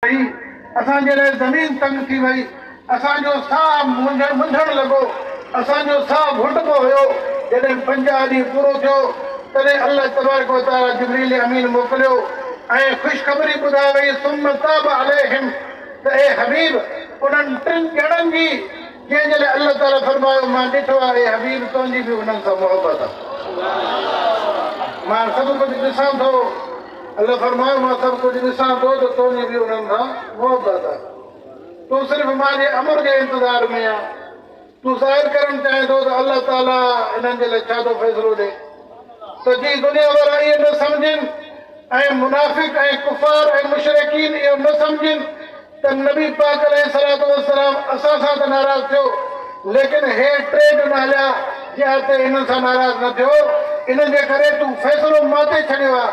وئي، اسان جي لاء زمين تنگ ٿي وئي، اسان جو ساهه منجهڻ لڳو، اسان جو ساهه گهٽبو ويو، جڏهن 50 ڏينهن پورو ٿيو، تڏهن الله تبارڪ و تعاليٰ جبرئيل امين موڪليو ۽ خوشخبري ٻڌائي وئي، ثم تاب عليهم، ته اي حبيب! انهن ٽن ڄڻن جي جنهن جي لاء الله تعاليٰ فرمايو، مان ڏٺو آهي اي حبيب! تنهنجي به انهن سان محبت آهي، مان سڀ ڪجهه ڏسان ٿو. الله فرمايو، مان سڀ ڪجهه ڏسان ٿو ته تنهنجي به انهن سان محبت آهي. تون صرف منهنجي امر جي انتظار ۾ آن. تون ظاهر ڪرڻ چاهين ٿو ته الله تعاليٰ انهن جي لاء ڇا ٿو فيصلو ڏئي ته جي دنيا وارا ائين نه سمجهن ۽ منافق ۽ ڪفار ۽ مشرڪين اهو نه سمجهن ته نبي پاڪ عليه الصلوة والسلام اسان سان ته ناراض ٿيو ليڪن هي ٽي به نه هليا جهاد تي انهن سان ناراض نه ٿيو انهن جي ڪري تون فيصلو مان تي ڇڏيو آ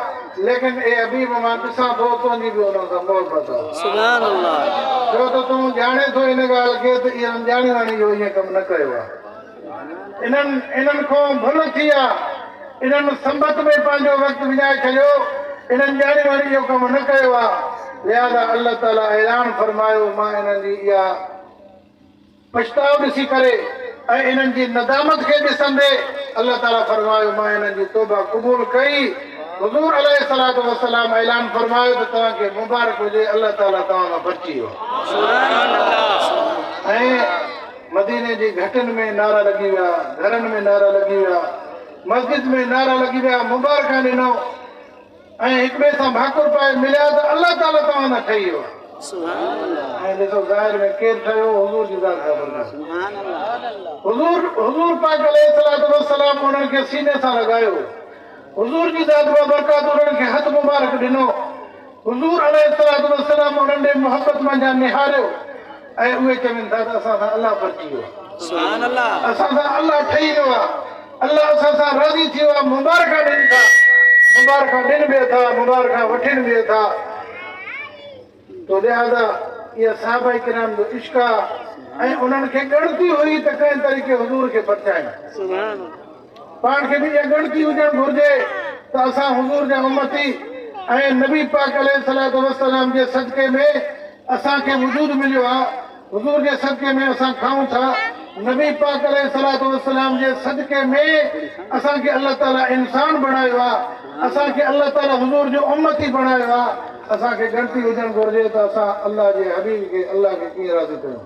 ليڪن اي حبيب مان ڏسان ٿو تنهنجي به انهن سان محبت آ. سبحان الله. ڇو ته تون ڄاڻين ٿو ان ڳالهه کي ته انهن ڄاڻي واڻي اهو ائين ڪم نه ڪيو آ. انهن انهن کون ڀل ٿي آ. انهن سنبت ۾ پنهنجو وقت وڃائي ڇڏيو. انهن ڄاڻي واڻي اهو ڪم نه ڪيو آ. لهذا الله تعاليٰ اعلان فرمايو، مان انهن جي اها پڇتاء ڏسي ڪري ۽ انهن جي ندامت کي ڏسندي الله تعاليٰ فرمايو، مان انهن جي توبه قبول ڪئي. حضور عليه الصلوة والسلام اعلان فرمايو ته توهان کي مبارڪ هجي الله تعاليٰ توهان کان بچي ويو. سبحان الله. ۽ مديني جي گهٽين ۾ نعرا لڳي ويا، گهرن ۾ نعرا لڳي ويا، مسجد ۾ نعرا لڳي ويا، مبارڪان ڏنو ۽ هڪ ٻئي سان ڀاڪر پائي مليا ته الله تعاليٰ توهان سان ٺهي ويو آهي. ۽ ڏسو ظاهر ۾ ڪير ٺهيو، حضور جي ذات کان برڪت. حضور حضور پاڪ عليه الصلوة والسلام انهن کي سيني سان لڳايو، حضور جي ذات بابرڪات انهن کي هٿ مبارڪ ڏنو. حضور عليه الصلوة والسلام انهن ڏي محبت منجهان نهاريو ۽ اهي چون ٿا ته اسان سان الله پرچي ويو آهي. سبحان الله. اسان سان الله ٺهي ويو آهي. الله اسان سان راضي ٿي ويو آهي. مبارڪان ڏين ٿا. مبارڪان ڏين به اٿا، مبارڪان وٺين به اٿا. تو لهذا اها صحابه ڪرام جو عشق آهي ۽ انهن کي ڳڻتي هئي ته ڪنهن طريقي حضور کي پرچائين. سبحان الله. پاڻ کي به اها ڳڻتي هجڻ گهرجي ته اسان حضور جا امتي ۽ نبي پاڪ عليه الصلوة والسلام جي صدقي ۾ اسان کي وجود مليو آهي، حضور جي صدقي ۾ اسان کائون ٿا، نبي پاڪ عليه الصلوة والسلام جي صدقي ۾ اسان کي الله تعالي انسان بڻايو آهي، اسان کي الله تعالي حضور جو امتي بڻايو آهي، اسان کي ڳڻتي هجڻ گهرجي ته اسان الله جي حبيب کي الله کي ڪيئن راضي ڪيون.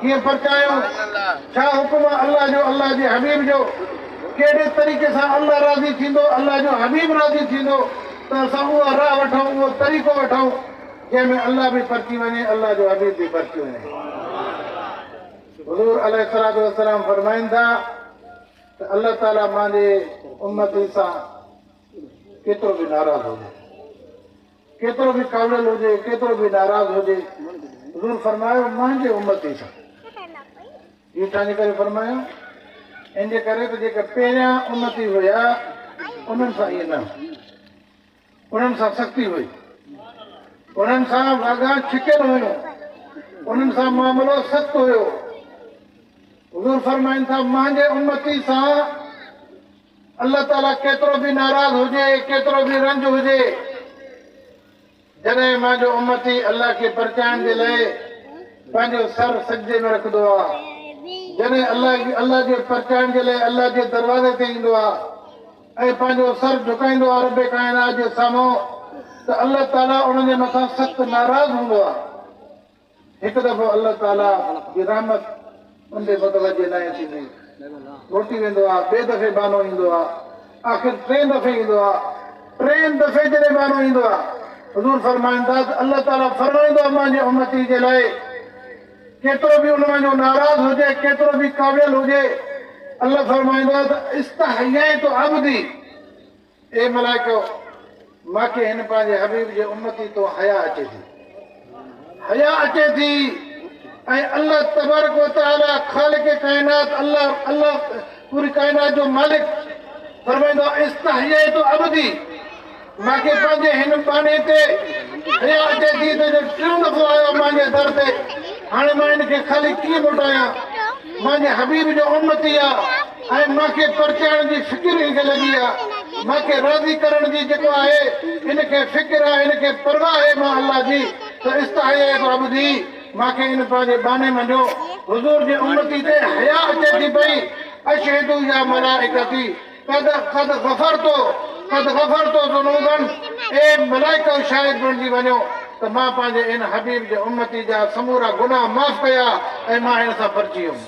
ڪيئن پرچايون؟ ڇا حڪم آ الله جو الله جي حبيب جو؟ ڪهڙي طريقي سان الله راضي ٿيندو الله جو حبيب راضي ٿيندو ته اسان اها راهه وٺون اهو طريقو وٺون جنهن ۾ الله به پرچي وڃي الله جو حبيب به پرچي وڃي. حضور عليه الصلوة والسلام فرمائن ٿا ته الله تعالي مانجي امتي سان ڪيترو به ناراض هجي. ڪيترو به ڪاوڙيل هجي، ڪيترو به ناراض هجي، حضور فرمايو، منهنجي امتي سان. هي ڇا جي ڪري فرمايو؟ ان جي ڪري ته جيڪي پهريان امتي هيا، انهن سان ائين نه هو. انهن سان سختي هئي. انهن سان واڳان ڇڪيل هيون. انهن سان معاملو سخت هيو. حضور فرمائن ٿا، منهنجي امتي سان الله تعاليٰ ڪيترو به ناراض هجي، ڪيترو به رنج هجي، جڏهن منهنجو امتي الله کي پرچائڻ جي لئه پنهنجو سر سجدي ۾ رکندو آ، جڏهن الله الله جي پرچائڻ جي لئه الله جي دروازي تي ايندو آ ۽ پنهنجو سر جهڪائيندو آ رب ڪائنات جي سامهون ته الله تعاليٰ ان جي مٿان سخت ناراض هوندو آ. هڪ دفعو الله تعاليٰ جي رحمت ان ڏي متوجه ناهي ٿيندي، موٽي ويندو آ، ٻئي دفعي بانو ايندو آ، آخر ٽئين دفعي ايندو آ، ٽئين دفعي جڏهن بانو ايندو آ، حضور فرمائن ٿا ته الله تعاليٰ فرمائيندو آ منهنجي امتي جي لاء ڪيترو به ان منجهو ناراض هجي، ڪيترو به ڪاوڙيل هجي، الله فرمائيندو آ ته استحييت عبدي. اي ملائڪؤ! مان کي هن پنهنجي حبيب جي امتي تون حياء اچي ٿي. حياء اچي ٿي ۽ الله تبارڪ و تعاليٰ خالق ڪائنات الله الله پوري ڪائنات جو مالڪ فرمائيندو آهي استحييت عبدي مان کي پنهنجي هن ٻانهي تي حياء اچي ٿي ته جو ٽيون دفعو آيو آهي مانجي در تي هاڻي مان هن کي خالي ڪيئن موٽايان مانجي حبيب جو امتي آ ۽ مان کي پرچائڻ جي فڪر هن کي لڳي آ، مان کي راضي ڪرڻ جي جيڪو آهي هن کي فڪر آ، هن کي پرواهه آهي مان الله جي، ته استحييت عبدي مان کي ان پنهنجي ٻانهي منجهو حضور جي امتي تي حيا اچي ٿي پئي اشهدو يا ملائڪتي قد قد غفرت قد غفرت ذنوبا اي ملائڪؤ شاهد بڻجي وڃو ته مان پنهنجي ان حبيب جي امتي جا سمورا گناهه معاف ڪيا ۽ مان هن سان پرچي ويم.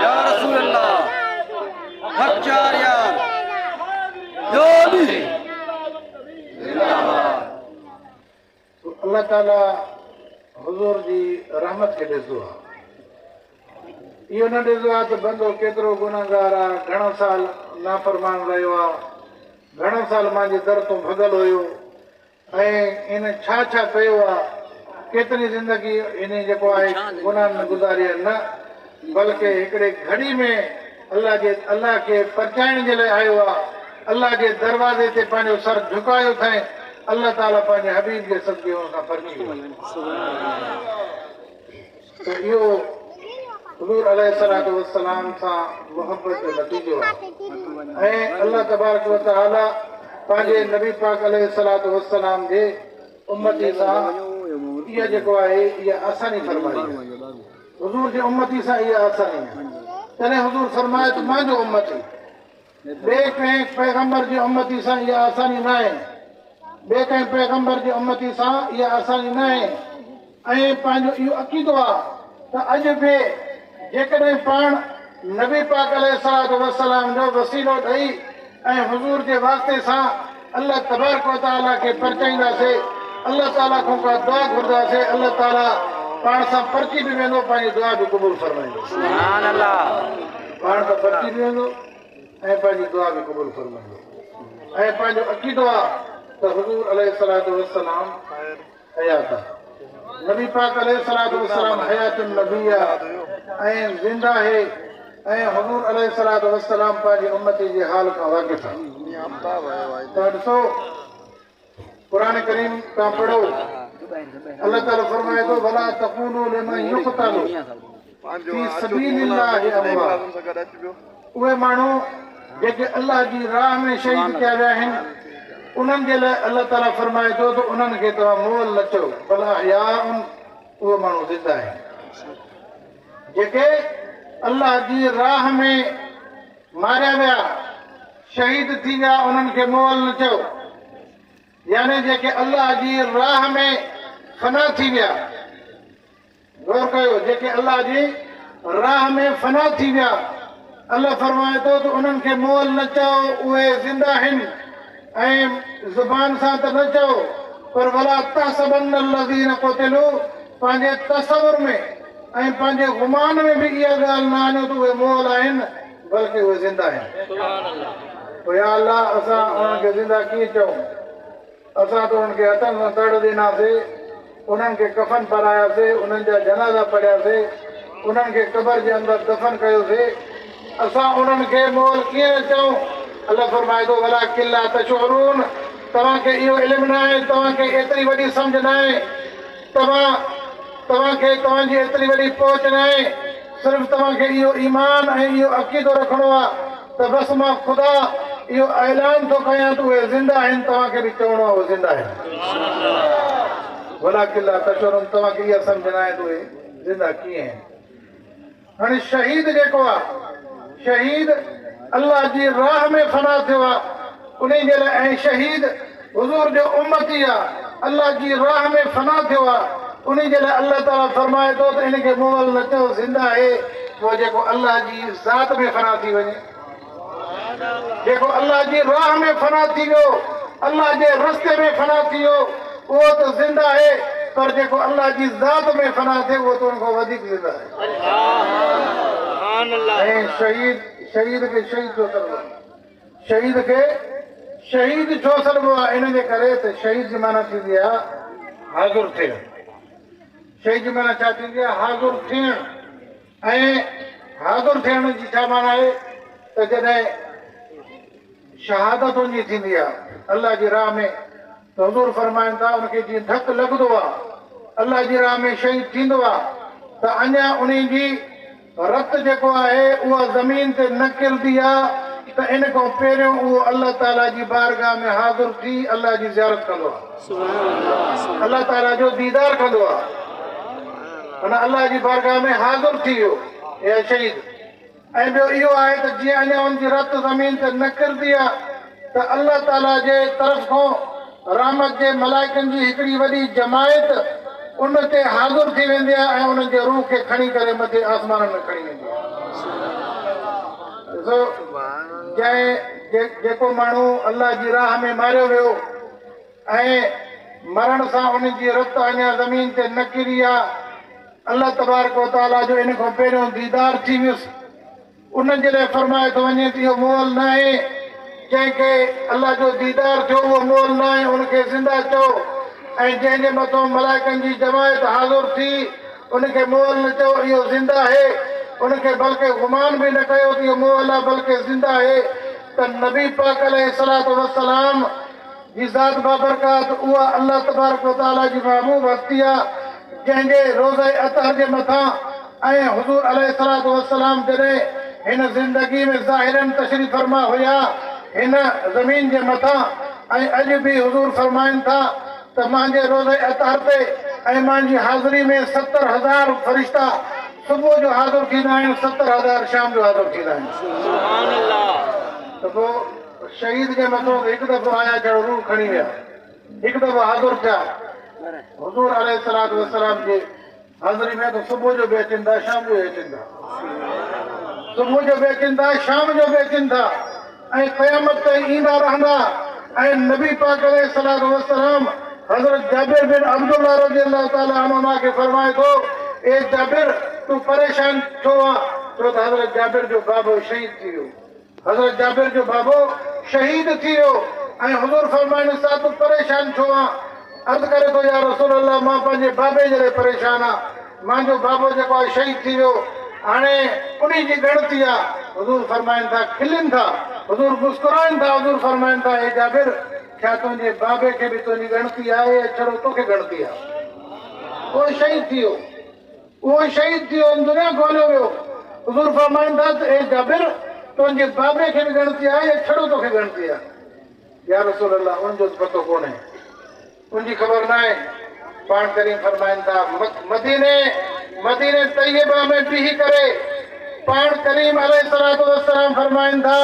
يا رسول الله حق چار يار يا علي الله تعالي حضور جي رحمت کي ڏسندو آهي. اهو نه ڏسندو آهي ته بندو ڪيترو گنهگار آهي، گهڻا سال نافرمان رهيو آهي، گهڻا سال مانجي در تون ڀڳل هيو ۽ هن ڇا ڇا ڪيو آهي، ڪيتري زندگي هن جيڪو آهي گناهن ۾ گذاري آهي، نه بلڪه هڪڙي گهڙي ۾ الله جي الله کي پرچائڻ جي لاء آيو آ، الله جي دروازي تي پنهنجو سر جهڪايو اٿائين، الله تعاليٰ پنهنجي حبيب جي صدقي ان کان پرچي ويو. ته اهو حضور عليه الصلوة والسلام سان محبت جو نتيجو آ ۽ الله تبارڪ وتعاليٰ پنهنجي نبي پاڪ عليه الصلوة والسلام جي امتي سان اها جيڪو آهي اها آساني فرمائي آهي. حضور جي امتي سان اها آساني آهي. تڏهن حضور فرمايو ته منهنجو امتي ٻئي ڪنهن پيغمبر جي امتي سان اها آساني ناهي. ٻئي ڪنهن پيغمبر جي امتي سان اها آساني ناهي ۽ پنهنجو اهو عقيدو آهي ته اڄ به جيڪڏهن پاڻ نبي پاڪ عليه الصلوة والسلام جو وسيلو ڏئي ۽ حضور جي واسطي سان الله تبارڪ و تعاليٰ کي پرچائينداسي، الله تعاليٰ کان ڪا دعا گهرنداسي، الله تعاليٰ پاڻ سان پرچي به ويندو، پنهنجي دعا به قبول فرمائيندو. سبحان الله. پاڻ سان پرچي به ويندو ۽ پنهنجي دعا به قبول فرمائيندو ۽ پنهنجو عقيدو آ ته حضور عليه الصلوة والسلام حيات آ. نبي پاڪ عليه الصلوة والسلام حيات النبي آ ۽ زنده آهي ۽ حضور عليه الصلوة والسلام پنهنجي امتي جي حال کان واقف آ. توهان ڏسو قرآن ڪريم توهان پڙهو الله تعالي فرمائي ٿو ولا تقولوا لمن يقتل في سبيل الله اموات اهي ماڻهو جيڪي الله جي راهه ۾ شهيد ڪيا ويا آهن انهن جي لاء الله تعالي فرمائي ٿو ته انهن کي توهان مئل نه چئو بل احياء اهي ماڻهو زنده آهن جيڪي الله جي راهه ۾ ماريا ويا شهيد ٿي ويا انهن کي مئل نه چئو يعني جيڪي الله جي راهه ۾ فنا ٿي ويا. غور ڪيو، جيڪي الله جي راهه ۾ فنا ٿي ويا، الله فرمائي ٿو ته انهن کي مئل نه چئو، اهي زنده آهن ۽ زبان سان ته نه چئو پر ولا تحسبن الذين قتلوا پنهنجي تصور ۾ ۽ پنهنجي گمان ۾ به اها ڳالهه نه آڻيو ته اهي مئل آهن بلڪه اهي زنده آهن. پوء يا الله اسان انهن کي زنده ڪيئن چئون؟ اسان ته انهن کي هٿن سان تڙ ڏناسي، انهن کي ڪفن پاراياسي، انهن جا جنازا پڙهياسي، انهن کي قبر جي اندر دفن ڪيوسي، اسان انهن کي مئل ڪيئن نه چئون؟ الله فرمائي ٿو، ولڪن لا تشعرون، توهان کي اهو علم ناهي، توهان کي ايتري وڏي سمجهه ناهي، توهان توهان کي توهان جي ايتري وڏي پهچ ناهي، صرف توهان کي اهو ايمان ۽ اهو عقيدو رکڻو آهي ته بس مان خدا اهو اعلان ٿو ڪيان ته اهي زنده آهن، توهان کي به چوڻو آهي اهي زنده آهن. ولڪن لا تشعرون توهان کي اها سمجهه ناهي ته اهي زنده ڪيئن آهن. هاڻي شهيد جيڪو آ، شهيد الله جي راهه ۾ فنا ٿيو آ، انهي جي لاء ۽ شهيد حضور جو امتي آ، الله جي راهه ۾ فنا ٿيو آ، انهي جي لاء الله تعاليٰ فرمائي ٿو ته ان کي مئل نه چئو زنده آهي، پوء جيڪو الله جي ذات ۾ فنا ٿي وڃي، جيڪو الله جي راهه ۾ فنا ٿي ويو، الله جي رستي ۾ فنا ٿي ويو، اهو ته زنده آهي، پر جيڪو الله جي ذات ۾ فنا ٿئي اهو ته ان کان وڌيڪ زنده آهي. ۽ شهيد شهيد کي شهيد ڇو سڏبو آهي؟ شهيد کي شهيد ڇو سڏبو آهي؟ ان جي ڪري ته شهيد جي معنيٰ ٿيندي آهي حاضر ٿيڻ. شهيد جي معنيٰ ڇا ٿيندي آهي؟ حاضر ٿيڻ. ۽ حاضر ٿيڻ جي ڇا معنيٰ آهي ته جڏهن شهادت ان جي ٿيندي آهي الله جي راهه ۾ ته حضور فرمائن ٿا ان کي جيئن ڌڪ لڳندو آهي الله جي راهه ۾ شهيد ٿيندو آهي ته اڃا انهي جي رت جيڪو آهي اها زمين تي نه ڪرندي آهي. ته ان کان پهريون اهو الله تعاليٰ جي بارگاهه ۾ حاضر ٿي الله جي زيارت ڪندو آهي. الله تعاليٰ جو ديدار ڪندو آهي. معنيٰ الله جي بارگاهه ۾ حاضر ٿي ويو اها شهيد. ۽ ٻيو اهو آهي ته جيئن اڃا ان جي رت زمين تي نه ڪرندي آهي ته الله تعاليٰ جي طرف کان رحمت جي ملائڪن جي هڪڙي وڏي جماعت ان تي حاضر ٿي ويندي آهي ۽ انهن جي روح کي کڻي ڪري مٿي آسمانن ۾ کڻي ويندي آهي. ڏسو جنهن جيڪو ماڻهو الله جي راهه ۾ ماريو ويو ۽ مرڻ سان ان جي رت اڃا زمين تي نه ڪري آ، الله تبارڪ و تعاليٰ جو ان کان پهريون ديدار ٿي ويس. ان جي لاء فرمايو ٿو وڃي ته اهو مئل ناهي، جنهن کي الله جو ديدار ٿيو اهو مئل ناهي، ان کي زنده چئو ۽ جنهن جي مٿون ملائڪن جي جماعت حاضر ٿي ان کي مئل نه چئو، اهو زنده آهي، ان کي بلڪه گمان به نه ڪيو ته اهو مئل آهي بلڪه زنده آهي ته نبي پاڪ عليه الصلوة والسلام جي ذات بابرڪات اها الله تبارڪ و تعاليٰ جي محبوب هستي آ جنهن جي روضه اطهر جي مٿان ۽ حضور عليه الصلوة والسلام جڏهن هن زندگي ۾ ظاهراً تشريف فرما هيا هن زمين جي مٿان ۽ اڄ به حضور فرمائن ٿا ته مانجي روضه اطهر تي ۽ مانجي حاضري ۾ 70,000 فرشتا صبح جو حاضر ٿيندا آهن 70,000 شام جو حاضر ٿيندا آهن. سبحان الله. ته پوء شهيد جي مٿو به هڪ دفعو آيا جهڙو روح کڻي ويا. هڪ دفعو حاضر ٿيا. حضور عليه الصلوة والسلام جي حاضري ۾ ته صبح جو به اچن ٿا شام جو به اچن ٿا. صبح جو به اچن ٿا شام جو به اچن ٿا ۽ قيامت تائين ايندا رهندا ۽ نبي پاڪ عليه الصلوة والسلام حضرت جابر بن عبدالله رضي الله تعالٰي عنهما کي فرمائي ٿو اي جابر تون پريشان ڇو آن؟ ڇو ته حضرت جابر جو بابو شهيد ٿي ويو. حضرت جابر جو بابو شهيد ٿي ويو ۽ حضور فرمائنس ٿا تون پريشان ڇو آن؟ عرض ڪري ٿو يا رسول الله مان پنهنجي بابي جي لاء پريشان آن، مانجو بابو جيڪو آهي شهيد ٿي ويو هاڻي انهي جي ڳڻتي آ. حضور فرمائن ٿا کلن ٿا، حضور مسڪرائن ٿا، حضور فرمائن ٿا اي جابر ڇا تنهنجي بابي کي به تنهنجي ڳڻتي آهي يا ڇڙو توکي ڳڻتي آ؟ اهو شهيد ٿي ويو. اهو شهيد ٿي ويو ۽ دنيا کان هليو ويو. حضور فرمائن ٿا ته اي جابر! تنهنجي بابي کي به ڳڻتي آهي يا ڇڙو توکي ڳڻتي آهي؟ يا رسول الله! ان جو ته پتو ڪونهي، ان جي خبر ناهي. پاڻ ڪريم فرمائن ٿا، مديني، مديني طيبه ۾ بيهي ڪري پاڻ ڪريم عليه الصلوة والسلام فرمائن ٿا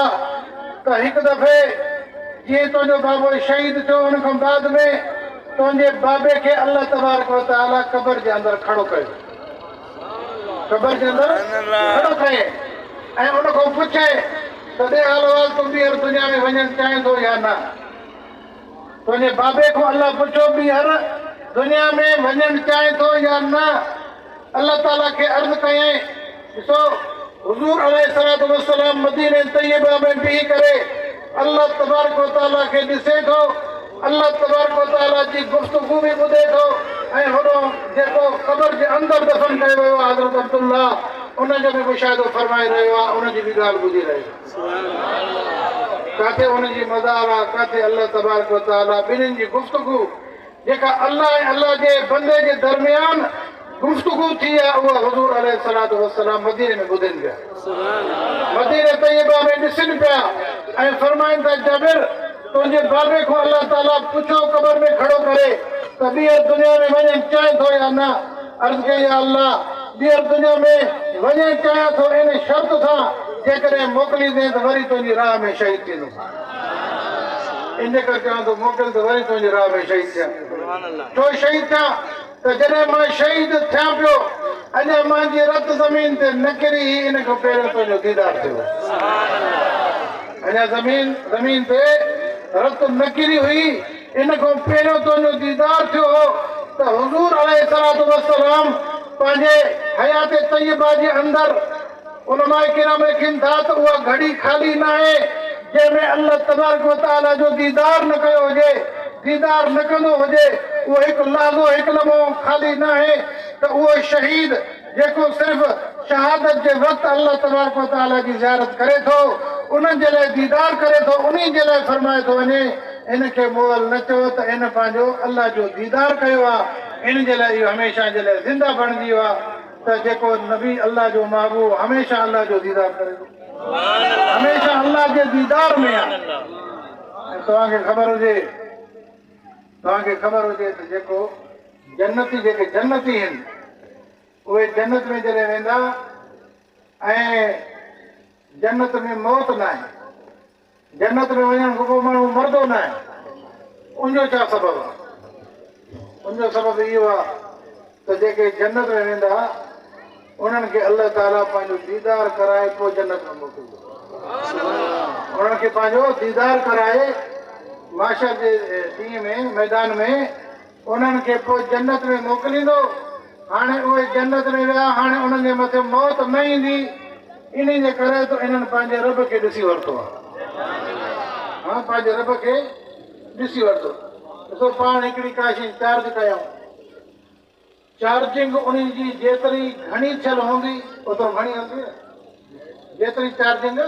ته هڪ دفعي جيئن تنهنجو بابو شهيد ٿيو ان کان بعد ۾ تنهنجي بابي کي الله تبارڪ و تعاليٰ قبر جي اندر کڙو ڪيو. قبر جي اندر کڙو ڪيائين ۽ ان کان پڇيائين ته ڏي حال احوال تون ٻيهر دنيا ۾ وڃڻ چاهين ٿو يا نه؟ تنهنجي بابي کان الله پڇيو ٻيهر دنيا ۾ وڃڻ چاهين ٿو يا نه؟ الله تعاليٰ کي عرض ڪيائين، ڏسو حضور عليه الصلوة والسلام مديني طيبه ۾ بيهي ڪري الله تبارڪ و تعاليٰ کي ڏسي ٿو، الله تبارڪ و تعاليٰ جي گفتگو به ٻڌي ٿو ۽ هوڏو جيڪو قبر جي اندر دفن ڪيو ويو آهي حضرت عبدالله ان جو به مشاهدو فرمائي رهيو آهي، ان جي به ڳالهه ٻڌي رهيو آهي. ڪاٿي ان جي مزار آهي، ڪاٿي الله تبارڪ و تعاليٰ، ٻنهين جي گفتگو جيڪا الله ۽ الله جي بندي جي درميان گفتگو ٿي آهي اها حضور عليه الصلوة والسلام مديني ۾ ٻڌين پيا، مديني طيبه ۾ ڏسن پيا ۽ فرمائن ٿا جابر تنهنجي بابي کان الله تعاليٰ پڇيو قبر ۾ کڙو ڪري ته ٻيهر دنيا ۾ وڃڻ چاهين ٿو يا نه؟ عرض ڪيائين يا الله ٻيهر دنيا ۾ وڃڻ چاهيان ٿو ان شرط سان جيڪڏهن موڪليندين ته وري تنهنجي راهه ۾ شهيد ٿيندس. ان جي ڪري چوان ٿو موڪل ته وري تنهنجي راهه ۾ شهيد ٿيان. ڇو شهيد ٿيان ته جڏهن مان شهيد ٿيان پيو اڃا مانجي رت زمين تي نه ڪري هئي ان کان پهريون تنهنجو ديدار ٿيو. اڃا زمين زمين تي رت نه ڪري هئي ان کان پهريون تنهنجو ديدار ٿيو هو ته حضور عليه الصلوة والسلام پنهنجي حيات طيبه جي اندر علماء ڪرام لکن ٿا ته اها گهڙي خالي ناهي جنهن ۾ الله تبارڪ و تعاليٰ جو ديدار نه ڪيو هجي، ديدار نه ڪندو هجي، اهو هڪ لحظو هڪ لمحو خالي ناهي ته اهو شهيد جيڪو صرف شهادت جي وقت الله تبارڪ و تعاليٰ جي زيارت ڪري ٿو، انهن جي لاء ديدار ڪري ٿو، انهي جي لاء فرمايو ٿو وڃي، ان کي مئل نه چئو ته ان پنهنجو الله جو ديدار ڪيو آهي، ان جي لاء اهو هميشه جي لاء زنده بڻجي ويو آهي. ته جيڪو نبي الله جو محبوب هميشه الله جو ديدار ڪري ٿو. هميشه الله جي ديدار ۾ آهي. ۽ توهان کي خبر هجي، توهان کي خبر هجي ته جيڪو جنتي، جيڪي جنتي آهن، اهي جنت ۾ جڏهن ويندا ۽ جنت ۾ موت ناهي، جنت ۾ وڃڻ کان پوء ماڻهو مردو ناهي، ان جو ڇا سبب آهي؟ ان جو سبب اهو آهي ته جيڪي جنت ۾ ويندا انهن کي الله تعاليٰ پنهنجو ديدار ڪرائي پوء جنت ۾ موڪليندو. انهن کي پنهنجو ديدار ڪرائي محشر جي ڏينهن ۾ ميدان ۾ انهن کي پوء جنت ۾ موڪليندو. هاڻي اهي جنت ۾ ويا، هاڻي انهن جي مٿي موت نه ايندي، انهي جي ڪري ته انهن پنهنجي رب کي ڏسي ورتو آهي. ها، پنهنجي رب کي ڏسي ورتو. ڏسو پاڻ هڪڙي ڪا شيء چارج ڪيائون، چارجنگ انهي جي جيتري گهڻي ٿيل هوندي اوترو گهڻي هلندي نه. جيتري چارجنگ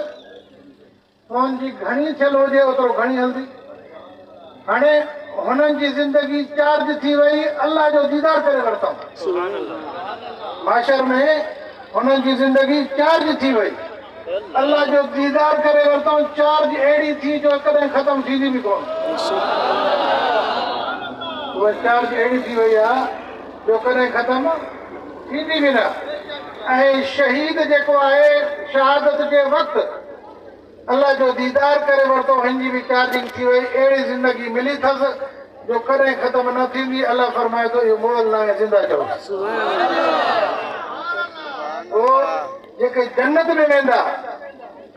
فون جي گهڻي ٿيل هجي اوترو گهڻي هلندي. هاڻي هنن جي زندگي چارج ٿي وئي، الله جو ديدار ڪري ورتائون. محشر ۾ هنن جي زندگي چارج ٿي وئي، الله جو ديدار ڪري ورتائون. چارج اهڙي ٿي جو ڪڏهن ختم ٿيندي به ڪونه. اها چارج اهڙي ٿي وئي آهي جو ڪڏهن ختم ٿيندي به نه. ۽ شهيد جيڪو آهي شهادت جي وقت الله جو ديدار ڪري ورتو، هن جي به چارجنگ ٿي وئي، اهڙي زندگي ملي ٿس جو ڪڏهن ختم نه ٿيندي. الله فرمائي ٿو اهو مئل ناهي، زنده چئوس. پوء جيڪي جنت ۾ ويندا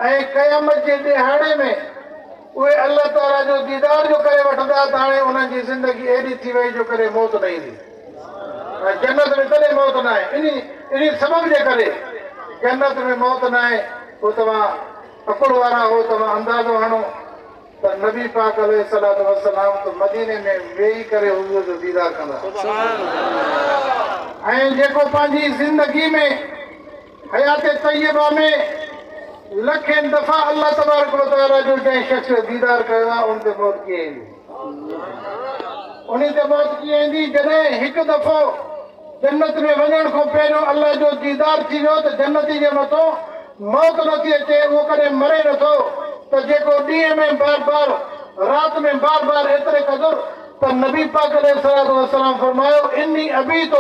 ۽ قيامت جي ڏهاڙي ۾ اهي الله تعاليٰ جو ديدار جو ڪري وٺندا ته هاڻي انهن جي زندگي اهڙي ٿي وئي جو ڪڏهن موت نه ايندي. ۽ جنت ۾ ڪڏهن موت ناهي، انهي سبب جي ڪري جنت ۾ موت ناهي. پوء توهان عقل وارا هو، توهان اندازو هڻو ته نبي پاڪ عليه الصلوة والسلام ته مديني ۾ ويهي ڪري حضور جو ديدار ڪندا ۽ جيڪو پنهنجي زندگي ۾ حيات طيبه ۾ لکين دفعا الله تبارڪ وتعاليٰ جو جنهن شخص جو ديدار ڪيو آهي ان تي موت ڪيئن ايندي؟ انهي تي موت ڪيئن ايندي؟ جڏهن هڪ دفعو جنت ۾ وڃڻ کان پهريون الله جو ديدار ٿي ويو ته جنتي جي مٿو موت نٿي اچي، اهو ڪڏهن مري نٿو، ته جيڪو ڏينهن ۾ بار بار، رات ۾ بار بار ايتري قدر ته نبي پاڪ عليه الصلوة والسلام فرمايو، اني ابيت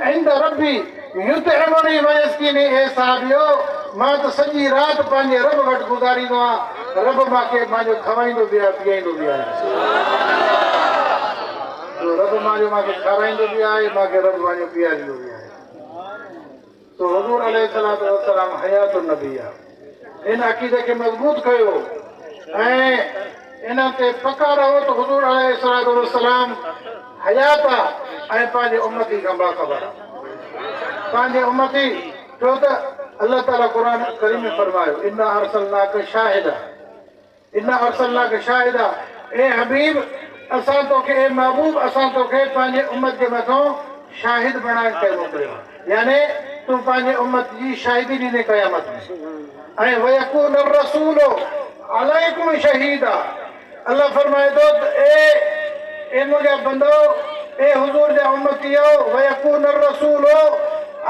عند ربي يطعمني ويسقيني اي صحابيو! مان ته سڄي رات پنهنجي رب وٽ گذاريندو آهيان، رب مان کي مانجو کوائيندو به آهي پيئائيندو به آهي. جو رب مانجو مان کي کارائيندو به آهي، مان کي رب مانجو پيئاريندو به آهي. سو حضور عليه الصلوة والسلام حيات النبي آهي. ان عقيدي کي مضبوط ڪيو ۽ ان تي پڪا رهو ته حضور عليه الصلوة والسلام حيات آ ۽ پنهنجي امتي کان باخبر آ. پنهنجي امتي ڇو ته الله تعالي قرآن ڪريم ۾ فرمايو انا ارسلناک شاهدا انا ارسلناک شاهدا اي حبيب اسان توکي اي محبوب اسان توکي پنهنجي امت جي مٿان شاهد بڻائي ڪري موڪليو آ يعني تون پنهنجي امت جي شاهدي ڏيندين قيامت ۾ ۽ ويڪون الرسول عليڪم شهيدا الله فرمائي ٿو ته اي اي منهنجا بندؤ اي حضور جا امتيؤ ويڪون الرسول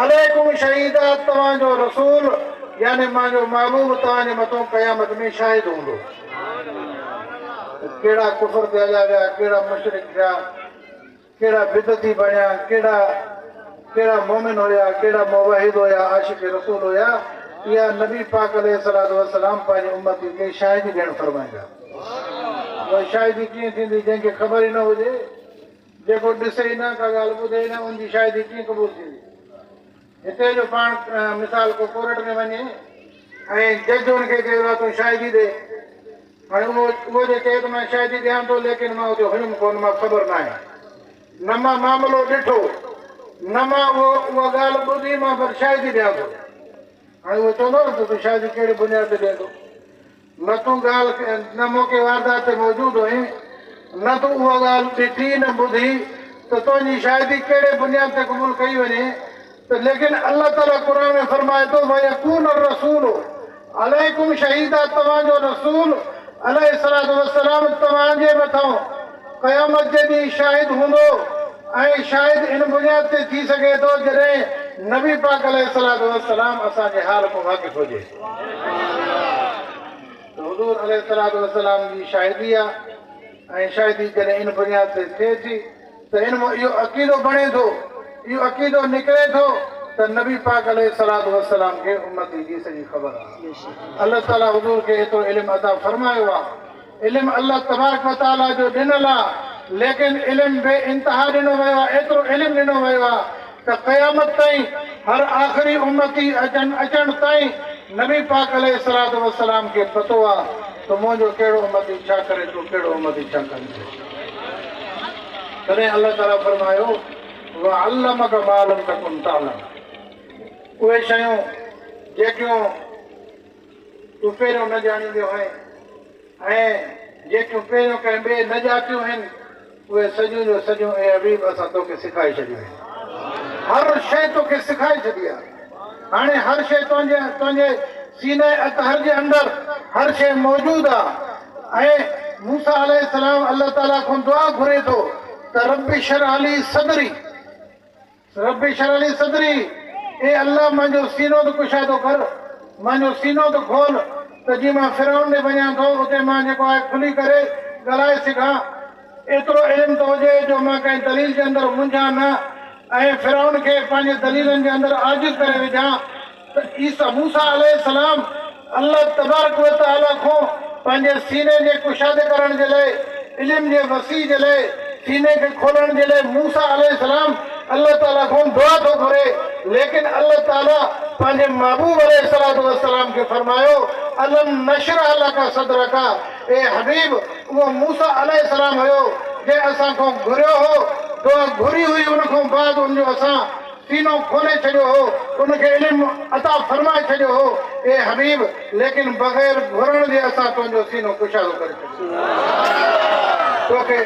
عليڪم شهيدا توهان جو رسول يعني مانجو محبوب توهان جي مٿون قيامت ۾ شاهد هوندو. ڪهڙا ڪفر تي هليا ويا، ڪهڙا مشرڪ ٿيا، ڪهڙا بدعتي بڻيا، ڪهڙا ڪهڙا مؤمن هيا، ڪهڙا موحد هيا، عاشق رسول هيا، اها نبي پاڪ عليه الصلوة والسلام پنهنجي امتي کي شاهدي ڏيڻ فرمائيندا. اها شاهدي ڪيئن ٿيندي جنهن کي خبر ئي نه هجي، جيڪو ڏسي ئي نه، ڪا ڳالهه ٻڌي ئي نه، ان جي شاهدي ڪيئن قبول ٿيندي؟ هتي جو پاڻ مثال ڪو ڪورٽ ۾ وڃي ۽ جج ان کي چئي ته تون شاهدي ڏي، هاڻي اهو اهو جي چئي ته مان شاهدي ڏيان ٿو ليڪن مان اتي هيم ڪونه، مان خبر ناهي، نه مان معاملو ڏٺو، نه مان اهو اها ڳالهه ٻڌي، مان پر شاهدي ڏيان ٿو. هاڻي اهو چوندو نه ته تون شاهدي ڪهڙي بنياد تي ڏين ٿو؟ نه تون ڳالهه نه موقعي واردات تي موجود هئين، نه تون اها ڳالهه ڏٺي نه ٻڌي ته تنهنجي شاهدي ڪهڙي بنياد تي قبول ڪئي وڃي ته ليڪن الله تعاليٰ قرآن ۾ فرمائي ٿو ويڪون الرسول عليڪم شهيدا توهان جو رسول عليه الصلوة والسلام توهان جي مٿان قيامت جي ڏينهن شاهد هوندو ۽ شاهد ان بنياد تي ٿي سگهي ٿو جڏهن نبي پاڪ عليه الصلوة والسلام اسان جي حال کان واقف هجي. ته حضور عليه الصلوة والسلام جي شاهدي آ ۽ شاهدي جڏهن ان بنياد تي ٿئي ٿي ته ان مان اهو عقيدو بڻي ٿو، اهو عقيدو نڪري ٿو ته نبي پاڪ عليه الصلوة والسلام کي امتي جي سڄي خبر آ. الله تعاليٰ حضور کي ايترو علم عطا فرمايو آ. علم الله تبارڪ و تعاليٰ جو ڏنل آ، ليڪن علم بي انتها ڏنو ويو آ، ايترو علم ڏنو ويو آ ته قيامت تائين هر آخري امتي اچڻ اچڻ تائين نبي پاڪ عليه الصلوة والسلام کي پتو آ ته منهنجو ڪهڙو امتي ڇا ڪري ٿو، ڪهڙو امتي ڇا ڪري ٿو. تڏهن الله تعاليٰ فرمايو، وعلمک ما لم تڪن تعلم اهي شيون جيڪيون تون پهريون نه ڄاڻيندو هئين ۽ جيڪيون پهريون ڪنهن ٻئي نه ڄاتيون هن، اهي سڄيون جو سڄيون اي حبيب اسان توکي سکائي ڇڏيون آهن. هر شيء توکي سکائي ڇڏي آهي. هاڻي هر شيء تنهنجي تنهنجي سينه اطهر جي اندر هر شيء موجود آهي ۽ موسيٰ عليه السلام الله تعاليٰ کان دعا گهري ٿو ته رب اشرح لي صدري. رب اشرح لي صدري، اي الله منهنجو سينو ته ڪشادو ڪر، منهنجو سينو ته کول ته جيئن مان فرعون ڏي وڃان ٿو اتي مان جيڪو آهي کلي ڪري ڳالهائي سگهان، ايترو علم ته هجي جو مان ڪنهن دليل جي اندر منجهان نه ۽ فرعون کي پنهنجي دليلن جي اندر عاجز ڪري وجهان ته عيسيٰ موسيٰ عليه السلام الله تبارڪ و تعاليٰ کان پنهنجي سيني جي ڪشادي ڪرڻ جي لئي، علم جي وسيع جي لئي، سيني کي کولڻ جي لئي موسيٰ عليه السلام الله تعاليٰ کان دعا ٿو گهري، ليڪن الله تعاليٰ پنهنجي محبوب عليه الصلوة والسلام کي فرمايو، الم نشرح لک صدرک، اي حبيب! اهو موسيٰ عليه السلام هيو جنهن اسان کان گهريو هو، دعا گهري هئي ان کان بعد ان جو اسان سينو کولي ڇڏيو هو، ان کي علم عطا فرمائي ڇڏيو هو، اي حبيب! ليڪن بغير گهرڻ جي اسان تنهنجو سينو ڪشادو ڪري ڇڏيو. توکي.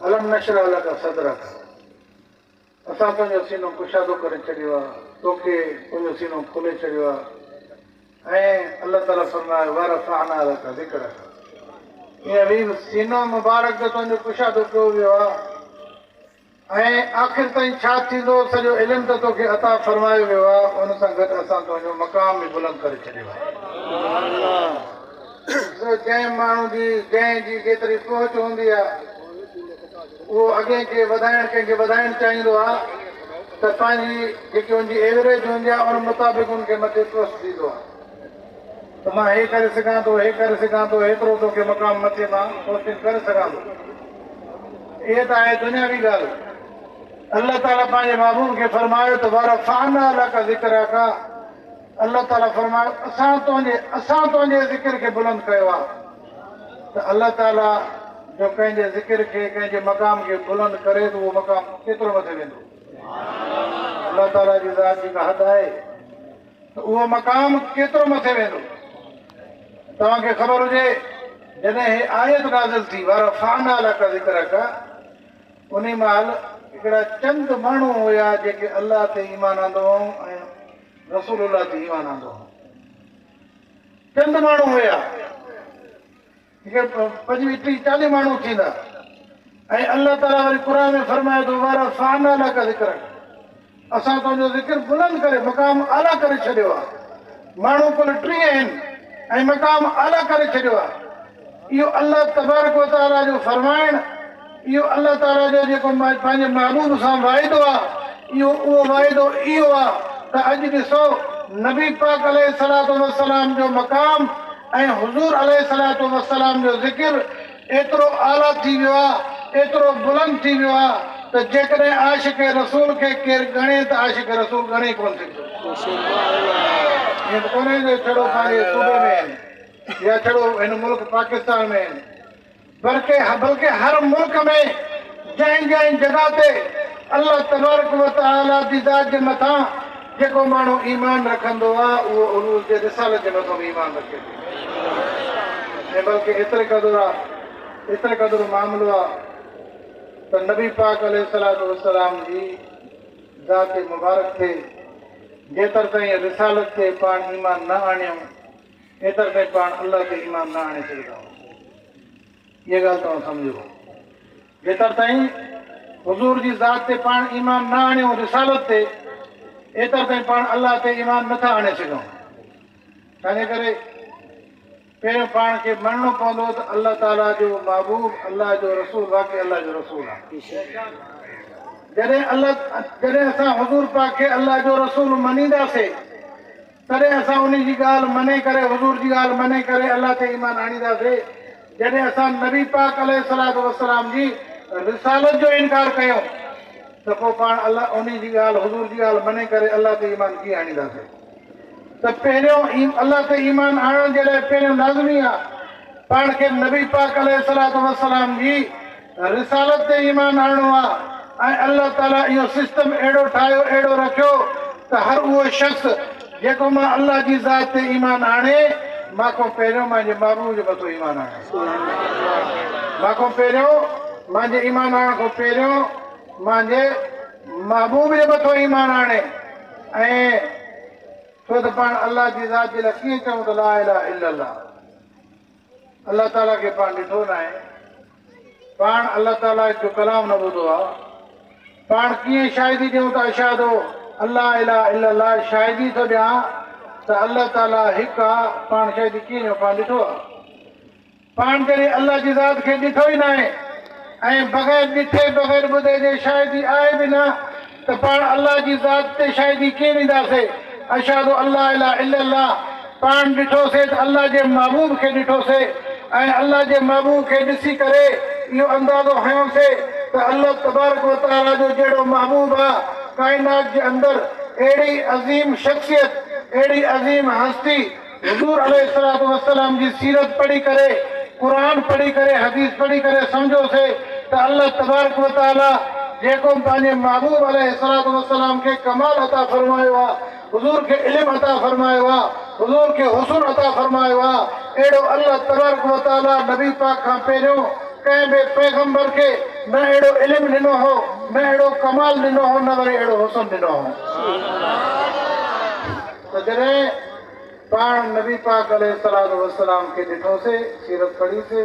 الم نشرح لک صدرک. اسان تنهنجو سينو ڪشادو ڪري ڇڏيو آهي، توکي تنهنجو سينو کولي ڇڏيو آهي ۽ الله تعاليٰ فرمايو ورفعنا لک ذڪرک اي حبيب سينو مبارڪ ته تنهنجو ڪشادو ڪيو ويو آهي ۽ آخر تائين ڇا ٿيندو سڄو علم ته توکي عطا فرمايو ويو آهي ان سان گڏ اسان تنهنجو مقام به بلند ڪري ڇڏيو آهي. جنهن ماڻهو جي جنهن جي جيتري پهچ هوندي آهي اهو اڳئين کي وڌائڻ ڪنهن کي وڌائڻ چاهيندو آهي ته پنهنجي جيڪي ان جي ايوريج هوندي آهي ان مطابق ان کي مٿي پوسٽ ڏيندو آهي ته مان هي ڪري سگهان ٿو هي ڪري سگهان ٿو هيترو توکي مقام مٿي مان پوسٽنگ ڪري سگهان ٿو. اهي ته آهي دنياوي ڳالهه. الله تعالي پنهنجي محبوب کي فرمايو ته ورفعنا لک ذڪرک الله تعالي فرمايو اسان تنهنجي اسان تنهنجي ذڪر کي بلند ڪيو آهي ته الله تعالي جو ڪنهن جي ذڪر کي ڪنهن جي مقام کي بلند ڪري ته اهو مقام ڪيترو مٿي ويندو الله تعالي جي ذات جي ڪا حد آهي ته اهو مقام ڪيترو مٿي ويندو توهان کي خبر هجي جڏهن هي آيت نازل ٿي ورفعنا لک ذڪرک انهي مهل هڪڙا چند ماڻهو هيا جيڪي الله تي ايمان آندو هئائون ۽ رسول الله تي ايمان آندو هئائون. چند ماڻهو هيا، جيڪي پنجويهه ٽيهه چاليهه ماڻهو ٿيندا ۽ الله تعاليٰ وري قرآن ۾ فرمائي ٿو ورفعنا لک ذڪرک اسان تنهنجو ذڪر بلند ڪري مقام اعليٰ ڪري ڇڏيو آهي. ماڻهو ڪل 30 آهن ۽ مقام اعليٰ ڪري ڇڏيو آهي. اهو الله تبارڪ و تعاليٰ جو فرمائڻ، اهو الله تعاليٰ جو جيڪو پنهنجي محبوب سان واعدو آهي، اهو اهو واعدو اهو آهي ته اڄ ڏسو نبي پاڪ عليه الصلوة والسلام جو مقام ۽ حضور عليه الصلوة والسلام جو ذڪر ايترو اعليٰ ٿي ويو آ، ايترو بلند ٿي ويو آ ته جيڪڏهن عاشق رسول کي ڪير ڳڻي ته عاشق رسول ڳڻي ڪونه سگهندو. ائين ته ڪونهي جو ڇڙو پنهنجي صوبي ۾ آهن يا ڇڙو هن ملڪ پاڪستان ۾ آهن بلڪه بلڪه هر ملڪ ۾ جنهن جنهن جڳهه تي الله تبارڪ و تعاليٰ جي ذات جي مٿان جيڪو ماڻهو ايمان رکندو آ اهو حضور جي رسالت جي مٿان به ايمان رکي ٿو ۽ بلڪه ايتري قدر آ ايتري قدر معاملو آ ته نبي پاڪ عليه الصلوة والسلام جي ذات مبارڪ تي. جيتر تائين رسالت تي پاڻ ايمان نه آڻيون، ايتر تائين پاڻ الله تي ايمان نه آڻي سگهندا آهيون. اها ڳالهه توهان سمجهو. جيتر تائين حضور جي ذات تي پاڻ ايمان نه آڻيون، رسالت تي، ايتر تائين پاڻ الله تي ايمان نٿا آڻي سگهون. تنهنجي ڪري پهريون پاڻ کي مڃڻو پوندو ته الله تعاليٰ جو محبوب، الله جو رسول واقعي الله جو رسول آهي. جڏهن الله جڏهن اسان حضور پاڪ کي الله جو رسول مڃينداسين، تڏهن اسان ان جي ڳالهه مڃي ڪري، حضور جي ڳالهه مڃي ڪري الله تي ايمان آڻينداسين. جڏهن اسان نبي پاڪ عليه الصلوة والسلام جي رسالت جو انڪار ڪيون ته پوء پاڻ الله ان جي ڳالهه، حضور جي ڳالهه مڃي ڪري الله تي ايمان ڪيئن آڻينداسين؟ ته پهريون الله تي ايمان آڻڻ جي لاء پهريون لازمي آ پاڻ کي نبي پاڪ عليه الصلوة والسلام جي رسالت تي ايمان آڻڻو آ. ۽ الله تعالي اهو سسٽم اهڙو ٺاهيو، اهڙو رکيو ته هر اهو شخص جيڪو مان الله جي ذات تي ايمان آڻي، مان کان پهريون مانجي محبوب جي مٿو ايمان آڻي. مان کان پهريون، مانجي ايمان آڻڻ کان پهريون مانجي محبوب جي مٿو ايمان آڻي. ۽ ڇو ته پاڻ الله جي ذات جي لاء ڪيئن چئون ته لا اله الا الله؟ الله تعاليٰ کي پاڻ ڏٺو ناهي، پاڻ الله تعاليٰ جو ڪلام نه ٻڌو آهي، پاڻ ڪيئن شاهدي ڏيون ته اشهد الله اله الا الله، شاهدي ٿو ڏيان ته الله تعاليٰ هڪ آهي، پاڻ شاهدي ڪيئن ڏيون؟ پاڻ ڏٺو آهي؟ پاڻ جڏهن الله جي ذات کي ڏٺو ئي ناهي ۽ بغير ڏٺي بغير ٻڌي جي شاهدي آهي به نه ته پاڻ الله جي ذات تي شاهدي ڪيئن ڏينداسي؟ اشهد الله اله الا الله، پاڻ ڏٺوسي ته الله جي محبوب کي ڏٺوسي ۽ الله جي محبوب کي ڏسي ڪري اهو اندازو هنيوسي ته الله تبارڪ و تعاليٰ جو جهڙو محبوب آ ڪائنات جي اندر اهڙي عظيم شخصيت، اهڙي عظيم هستي، حضور عليه الصلوة والسلام جي سيرت پڙهي ڪري، قرآن پڙهي ڪري، حديث پڙهي ڪري سمجهوسي ته الله تبارڪ و تعاليٰ جيڪو پنهنجي محبوب عليه الصلوة والسلام کي ڪمال عطا فرمايو آ، حضور کي علم عطا فرمايو آ، حضور کي حسن عطا فرمايو آ، اهڙو الله تبارڪ و تعاليٰ نبي پاڪ کان پهريون ڪنهن به پيغمبر کي نه اهڙو علم ڏنو هو، نه اهڙو ڪمال ڏنو هو، نه وري اهڙو حسن ڏنو هو. ته جڏهن پاڻ نبي پاڪ عليه الصلوة والسلام کي ڏٺوسي، سيرت پڙهيسي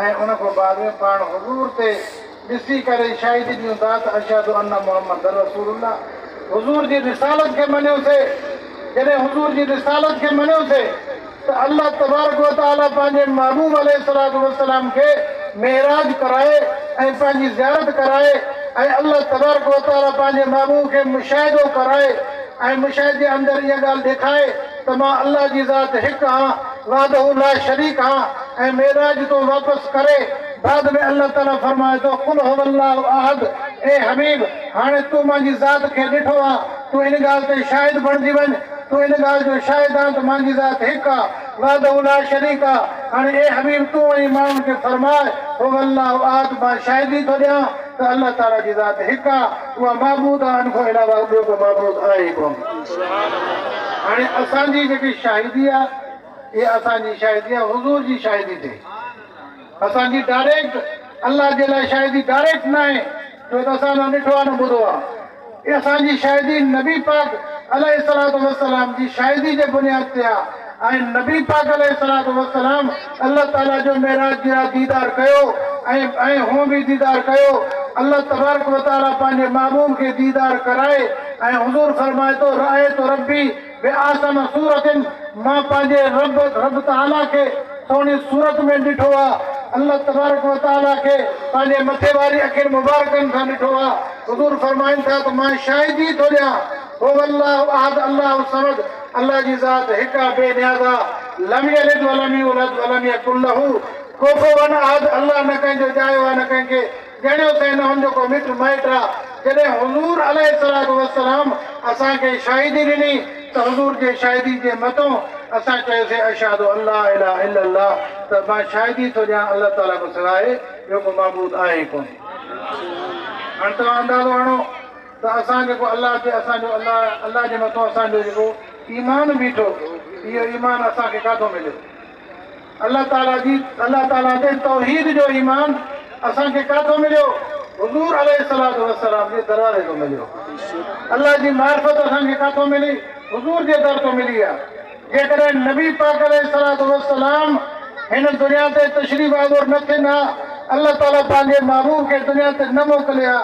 ۽ ان کان بعد ۾ پاڻ حضور تي ڏسي ڪري شاهدي ڏيون ٿا ته اشهد ان محمدا رسول الله، حضور جي رسالت کي مڃيوسي، جڏهن حضور جي رسالت کي مڃيوسي ته الله تبارڪ و تعالي پنهنجي محبوب عليه الصلوة والسلام کي معراج ڪرائي ۽ پنهنجي زيارت ڪرائي ۽ الله تبارڪ و تعالي پنهنجي محبوب کي مشاهدو ڪرائي ۽ مشاهدي جي اندر اها ڳالهه ڏيکائي ته مان الله جي ذات هڪ هان، وحده لا شريڪ هان ۽ معراج تون واپس ڪري بعد ۾ الله تعالي فرمائي ٿو قل هو الله احد اي حبيب هاڻي تون مانجي ذات کي ڏٺو آ تون ان ڳالهه تي شاهد بڻجي وڃ، تون ان ڳالهه جو شاهد آن ته مانجي ذات هڪ آ، وحده لا شريڪ آ، هاڻي اي حبيب تون وڃي ماڻهن کي فرماء هو الله احد مان شاهدي ٿو ڏيان ته الله تعاليٰ جي ذات هڪ آ، اها معبود آ، ان کان علاوه ٻيو ڪو معبود آهي ئي ڪونه. هاڻي اسان جي جيڪي شاهدي آ، اها اسان جي شاهدي آ حضور جي شاهدي تي. اسان جي ڊائريڪٽ الله جي لاء شاهدي ڊائريڪٽ ناهي، ڇو ته اسان نه ڏٺو آ نه ٻڌو آ. اسان جي شاهدي نبي پاڪ عليه الصلوة والسلام جي شاهدي جي بنياد تي آ ۽ نبي پاڪ عليه الصلوة والسلام الله تعالي جو معراج جي رات ديدار ڪيو ۽ ۽ هون به ديدار ڪيو. الله تبارڪ و تعالي پنهنجي محبوب کي ديدار ڪرائي ۽ حضور فرمائي ٿو رأيت ربي باحسن صورة مان پنهنجي رب رب تعاليٰ کي سهڻي صورت ۾ ڏٺو آ، الله تبارڪ و تعاليٰ کي پنهنجي مٿي واري اکين مبارڪن سان ڏٺو آ، حضور فرمائن ٿا ته مان شاهدي ٿو ڏيان، هو الله احد الله الصمد، الله جي ذات هڪ آ بي نياز آ، لم يلد ولم يولد ولم يڪن له ڪفوا احد، الله نه ڪنهن جو ڄايو آ نه ڪنهن کي ڄڻيو اٿئي نه هن جو ڪو مٽ مائٽ آ. جڏهن حضور عليه الصلوة والسلام اسان کي شاهدي ڏني ته حضور جي شاهدي جي متون اسان چيوسين اشهد ان لا اله الا الله ته مان شاهدي ٿو ڏيان الله تعاليٰ کان سواء ٻيو ڪو معبود آهي ئي ڪونه. هاڻي توهان اندازو هڻو ته اسان جيڪو الله تي اسان جو الله الله جي مٿون اسان جو جيڪو ايمان بيٺو اهو ايمان اسان کي ڪاٿو مليو؟ الله تعاليٰ جي الله تعاليٰ تي توحيد جو ايمان اسان کي ڪاٿو مليو؟ حضور عليه الصلوة والسلام جي دروازي تان مليو. الله جي معرفت اسان کي ڪاٿو ملي؟ حضور جي در تان ملي آ. جيڪڏهن نبي پاڪ عليه الصلوة والسلام هن دنيا تي تشريف آور نه ٿين ها، الله تعاليٰ پنهنجي محبوب کي دنيا تي نه موڪلي ها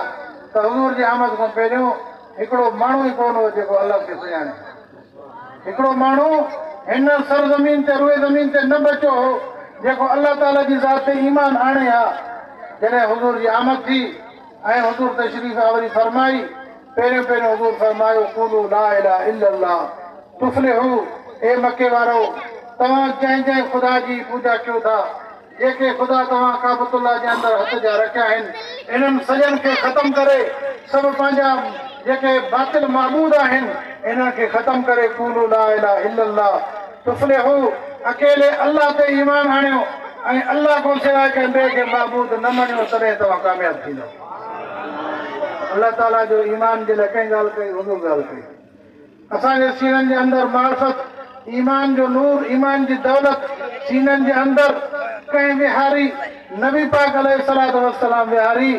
ته حضور جي آمد کان پهريون هڪڙو ماڻهو ئي ڪونه هو جيڪو الله کي سڃاڻي. هڪڙو ماڻهو هن سرزمين تي روئي زمين تي نه بچيو هو جيڪو الله تعاليٰ جي ذات تي ايمان آڻي ها. جڏهن حضور جي آمد ٿي ۽ حضور تشريف آوري فرمائي، پهريون پهريون حضور فرمايو، قولوا لا اله الا الله تفلحوا اي مڪي وارؤ! توهان جنهن جنهن خدا جي پوڄا ڪيو ٿا، جيڪي خدا توهان ڪعبة الله جي اندر هٿ جا رکيا آهن، انهن سڄن کي ختم ڪري، سڀ پنهنجا جيڪي باطل معبود آهن، انهن کي ختم ڪري، قولوا لا اله الا الله تفلحوا اڪيلي الله تي ايمان آڻيو ۽ الله کان سواء ڪنهن ٻئي کي معبود نه مڃيو تڏهن توهان ڪامياب ٿيندؤ. الله تعاليٰ جو ايمان جي لاء ڪنهن ڳالهه ڪئي؟ حضور ڳالهه ڪئي. اسان جي سينن جي اندر معرفت، ايمان جو نور، ايمان جي دولت سينن جي اندر ڪنهن ويهاري؟ نبي پاڪ عليه الصلوة والسلام ويهاري،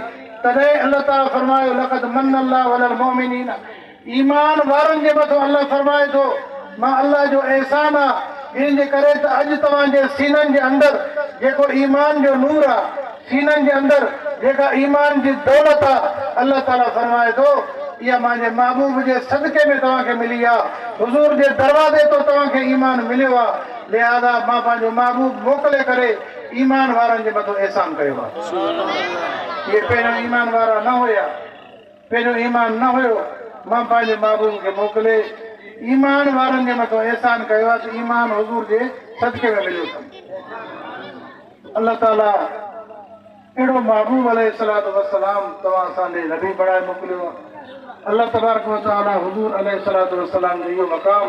تڏهن الله تعاليٰ فرمايو لقد من الله علي المؤمنين ايمان وارن جي مٿو الله فرمائي ٿو مان الله جو احسان آ ان جي ڪري ته اڄ توهان جي سينن جي اندر جيڪو ايمان جو نور آ سينن جي اندر جيڪا ايمان جي دولت آ، الله تعاليٰ فرمائي ٿو، اها مانجي محبوب جي صدقي ۾ توهان کي ملي آ، حضور جي دروازي تون توهان کي ايمان مليو آ، لهٰذا مان پنهنجو محبوب موڪلي ڪري ايمان وارن جي مٿو احسان ڪيو آ. اهي پهريون ايمان وارا نه هيا. پهريون ايمان نه هيو، مان پنهنجي محبوب کي موڪلي ايمان وارن جي مٿو احسان ڪيو آهي ته ايمان حضور جي صدقي ۾ مليو اٿن. الله تعاليٰ اهڙو محبوب عليه الصلوة والسلام توهان اسان ڏي نبي بڻائي موڪليو آهي. الله تبارڪ وتعاليٰ حضور عليه الصلوة والسلام جو اهو مقام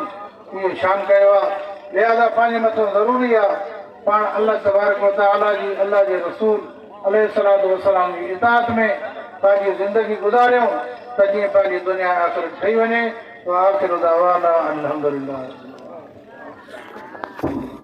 اهو شان ڪيو آهي، لهٰذا پنهنجي مٿو ضروري آهي پاڻ الله تبارڪ و تعاليٰ جي الله جي رسول عليه الصلوة والسلام جي اطاعت ۾ پنهنجي زندگي گذاريون ته جيئن پنهنجي دنيا ۽ آخرت ٺهي وڃي وآخر دعوانا ان الحمد لله رب العالمين.